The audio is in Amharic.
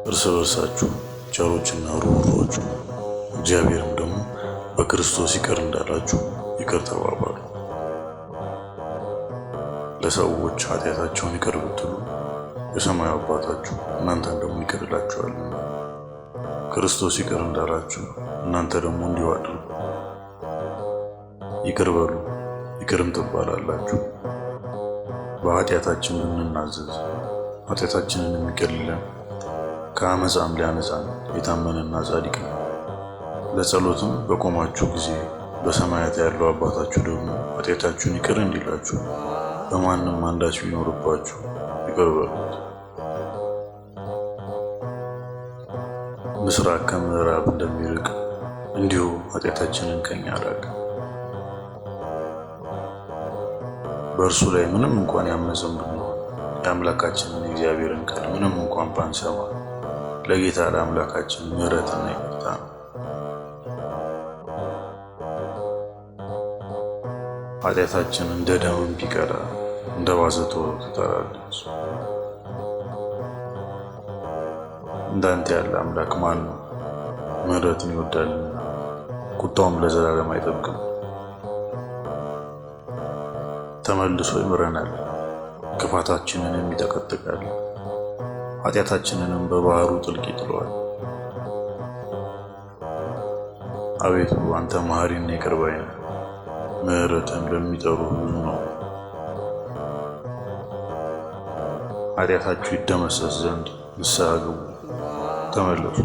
እርስ በርሳችሁ ቸሮችና ርኅሩኆች ሁኑ፣ እግዚአብሔርም ደግሞ በክርስቶስ ይቅር እንዳላችሁ ይቅር ተባባሉ። ለሰዎች ኃጢአታቸውን ይቅር ብትሉ የሰማዩ አባታችሁ እናንተን ደግሞ ይቅር ይላችኋልና። ክርስቶስ ይቅር እንዳላችሁ እናንተ ደግሞ እንዲሁ አድርጉ። ይቅር በሉ ይቅርም ትባላላችሁ። በኃጢአታችን ብንናዘዝ ኃጢአታችንን የሚቀልለን ከአመፃም ሊያነጻን የታመነና ጻድቅ ነው። ለጸሎትም በቆማችሁ ጊዜ በሰማያት ያለው አባታችሁ ደግሞ ኃጢአታችሁን ይቅር እንዲላችሁ በማንም አንዳች ቢኖርባችሁ ይቅር በሉት። ምስራቅ ከምዕራብ እንደሚርቅ እንዲሁ ኃጢአታችንን ከኛ አራቀ። በእርሱ ላይ ምንም እንኳን ያመፅን ብንሆን የአምላካችንን የእግዚአብሔርን ቃል ምንም እንኳን ባንሰማ ለጌታ ለአምላካችን ምሕረትና ይቅርታ ነው። ኃጢአታችን እንደ ደምም ቢቀላ እንደ ባዘቶ ትጠራለች። እንዳንተ ያለ አምላክ ማን ነው? ምሕረትን ይወዳልና ቁጣውም ለዘላለም አይጠብቅም። ተመልሶ ይምረናል፣ ክፋታችንንም ይጠቀጥቃል፣ ኃጢአታችንንም በባህሩ ጥልቅ ይጥለዋል። አቤቱ አንተ መሐሪና ይቅር ባይ ነህ፣ ምሕረትህም ለሚጠሩ ብዙ ነው። ኃጢአታችሁ ይደመሰስ ዘንድ ንስሐ ግቡ፣ ተመለሱ።